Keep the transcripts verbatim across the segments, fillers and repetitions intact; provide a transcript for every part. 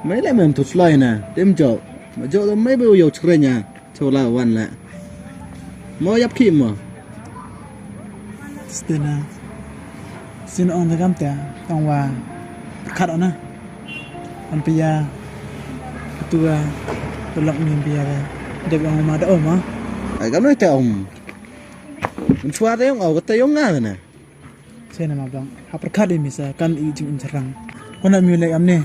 Mei le mem tu slai na. Dem jo. Ma jo da mei be yo chre nya. Chola wan le. Mo yap ki mo. Stena. Sin ong da kam ta. Tang wa. Kat ona. Am pia. Tua. Pelak ni pia. Dep ong ma da om ah. Ai kam noi ta om. Nchua ta yong au ta yong nga na. Sena ma bang. Ha pyrkhat i misa kan i jing in serang. Kona mi le am ne.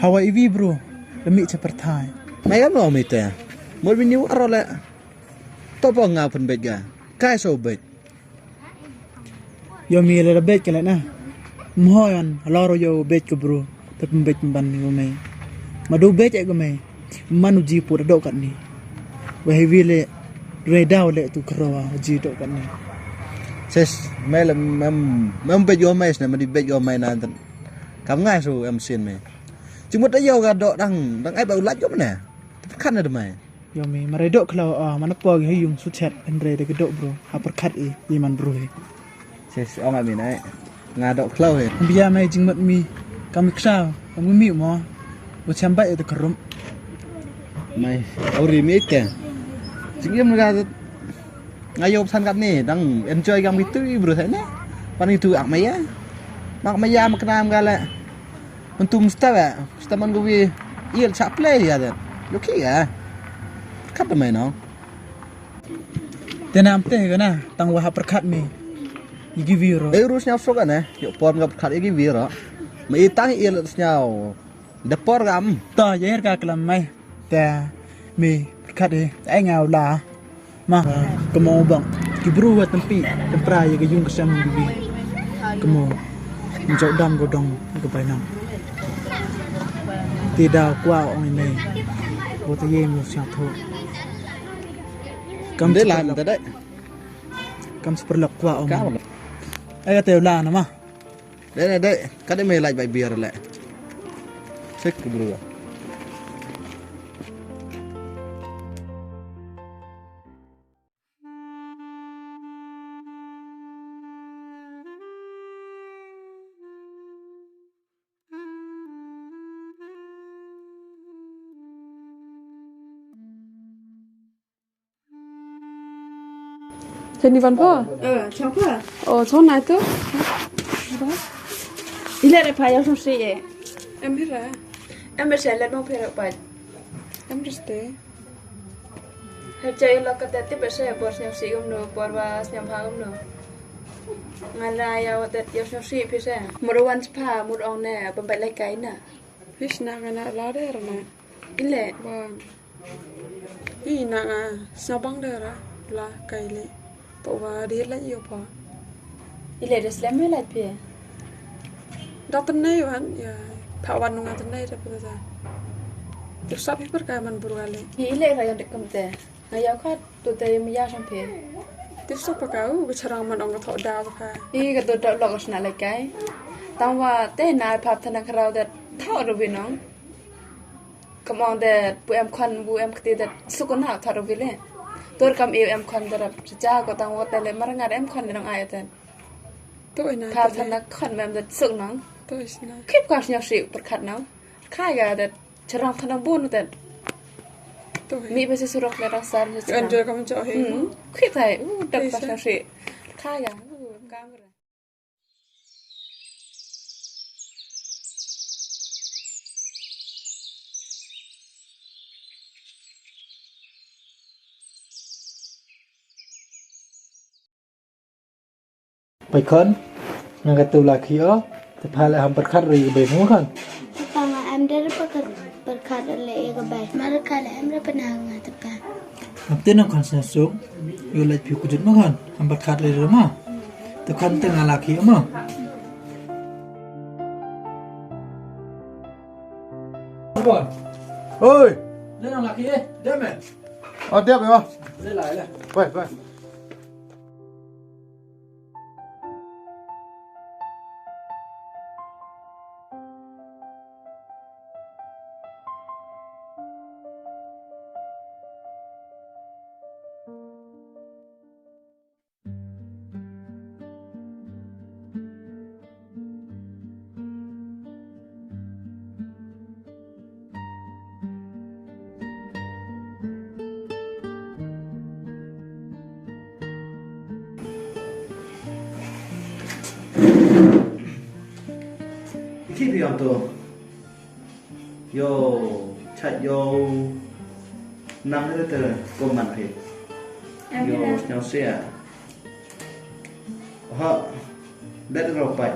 Hawa iwi bro. Lemi cha pyrthai. Mai kam no mi te. Mol mi ni waro le. To bang nga pun bej ga. Kai so bej. Yo mi le bej ka le na. Mhoyan halor yo bej ka bro. Te pynbeit pynban ni wa mei. Ma du beit eh ka mei. Man u ji put dok kat ni. Wa heavy le. Re daw le tu kro wa ji dok kat ni. Ses mei le mem mem beit yo mei sne ma di beit yo mei na tan. Kam ngai su em sin mei. Jimut ayo ga dok dang dang ai ba u laj yo mene. Kan na de mei. Yo mei ma re dok khlaw a mana po gi yung su chet en re de dok bro. Ha pyrkhat i i man bro hi. Ses ong ami nai. Nga dok khlaw he. Bia mai jingmut mi. Kam ksaw. Kam mi mo. Bu cham bai te krum. Mai. Au ri mi te. Jing yam ga. Nga yo san kat ni dang enjoy kam gitu bro sai ne. Pan itu ak maya. Mak maya mak nam ga le. Mentum sta ba. Sta man go wi. Iel chak play ya de. Yo ki ya. Kat mai no. Te nam te ga na tang wa ha pyrkhat mi. Igi viro. Ei ru sñiaw sok ane. Yo por nga pyrkhat igi viro. Ma i tang i le sñiaw. De por gam. Ta yer ka klam mai. Te mi pyrkhat i. Ai nga la. Ma kamo bang. Ki bru wa tempi. Tempra ya ga yung kesam igi vi. Kamo. Njok dam go dong ga bai nam. Ti da kwa ong i mei. Bo te ye mo sñiaw tho. Kam de lan te de. Kam seperlok kwa ong. Ka. Ai ka te la na ma. Dei dei dei. Ka dei me lait bai biar le. Sek ke bru. Jani van pha? Eh, chapa. Oh, chon nai tu. Ile re pha ya sum si ye. Em hira. Em be se le no phe pa. Em riste. He che lo ka te ti be se por sñiaw si um no, por ba sñiaw pha um no. Nga la ya wa te ya sñiaw si phi se. Mur wan pha, mur ong ne, pembai lai kai na. Phi sna nga na la de na. Ile. Wan. Ina nga sabang dara la kai le. Pa wa de la yo pa. Ile de slem me la pie. Da tenne wan ya. Pa wan nunga tenne da pa da. Tu sap hi per ka man burgale. Ile ra yo de kam te. Nga ya ka tu te me ya sang pie. Tu sap pa ka u ke charang man ong ka tho da pa ka. I ka tu da lok sna le kai. Tang wa te na pa thana kharau da tho ru bi nong. Kam ong de bu em khon bu em kti de suk na thar wi le. Tor kam eu em khon de rap cha ko tang wo te le mar nga em khon de nang ai te. To ina. Ka te than na khon mem de suk nang. To ina. Kip ka sñiaw si pyrkhat nang. Kha ga de charang than na bun te. To ina. Mi be se surok le rang sar. Enjoy kam cho he. Hmm. Kip thai u dak ka sñiaw si. Kha ga u kam. Pai khon, nga katu la khi o, te pha le ham pyrkhat ri ka bai mu khon. Te pha nga em der pyrkhat. Pyrkhat le e ka bai. Mar ka le em re pynang nga te pa. Hap te nang khan sna suk. Yo lait phi kujut ma khan. Ham pyrkhat le re ma. Te khan te nga la khi ma. Oi. Le nang la khi e. Dem e. Oh, dem e. Le la le. Bai, bai. Ki phi ong to. Yo, chat yo. Nang re te ko man phi. Em yo, phi na. Sñiaw sia. Ha. Bet ro pai.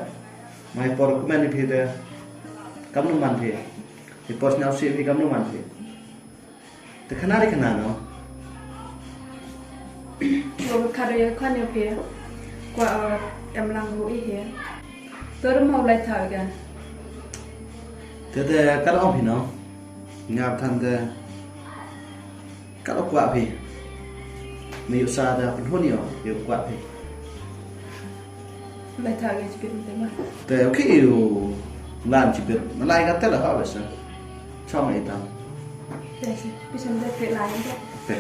Mai por ku man phi te. Kam nu man phi. Ni por sñiaw sia phi kam nu man phi. Te khana ri khana no. Wo ka do yo khana phi. Kwa, uh, em lang hu i he. Tor ma u lai thaw ga. Te te ka ong phi no. Nga than te ka kwah phi. Me yu sa da pynhun yo, yu kwah phi. Lai thaw ga chipit te ma. Te okay yu lan chipit. Ma lai ka te la ha besa. Chong i tam. Te si, pi sem te te lai te. Te.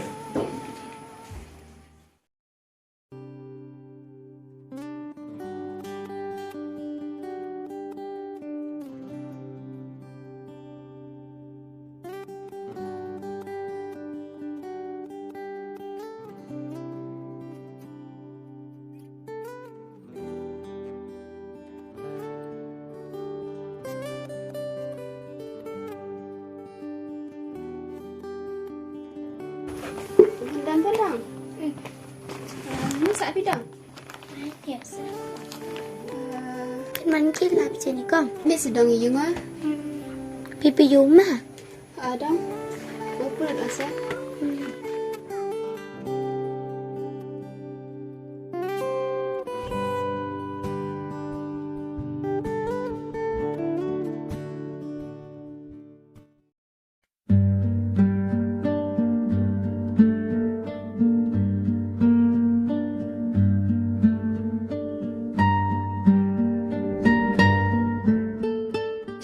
Dang, dang, dang. Eh. Ah, ni sa pi dang? Ai, tiap sa. Ah, man ki la pi ni kong. Ni sa dang yung ah. Hmm. Pi pi yung ma. Ah, dang. Ko pun asa. Hmm.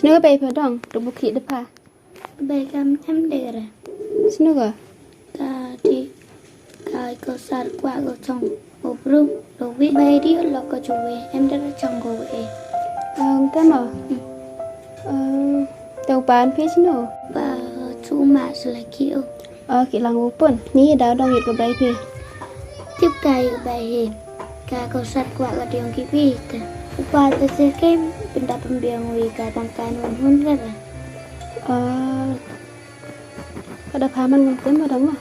Shano ka bei pha dong, to bukhi de pha. Bei kam em de ra. Shano ka? Ka ti ka ko sar kwa ko chong. Ubru, lo wi bai ri lo ko chuwi, em da chang ko e. Ang tama. Hmm. Ang tau pan phi sino. Pa chu ma selaki o. Oh, ki lang upun. Ni da dong it ko bai phi. Tip kai bai he. Ka ko sat kwa ka tiong ki pi ta. Upa ta se ke pinda pembiang wi ka tang kan hun hun ka. Ah. Ka da pha man ngam tem ma dang ma.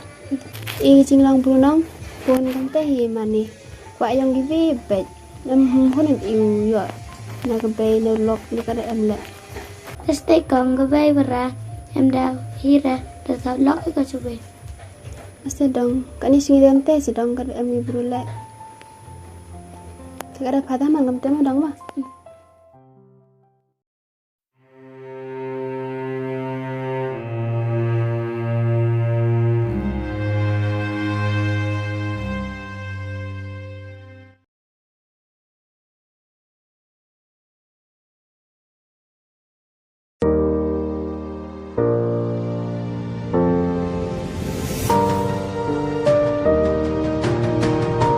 I jinglong bru nong, bun kam te hi mani. Kwah yong ki vi bej. Em hum hun em iu yo. Na ka bei na lok ni ka da em le. Este kong ka bei bra. Em da hi ra. Da sa lok ka chu bei. Este dong. Ka ni singi dem te si dong ka da em i bru le. Te ka da pha da man kam te ma dong ma.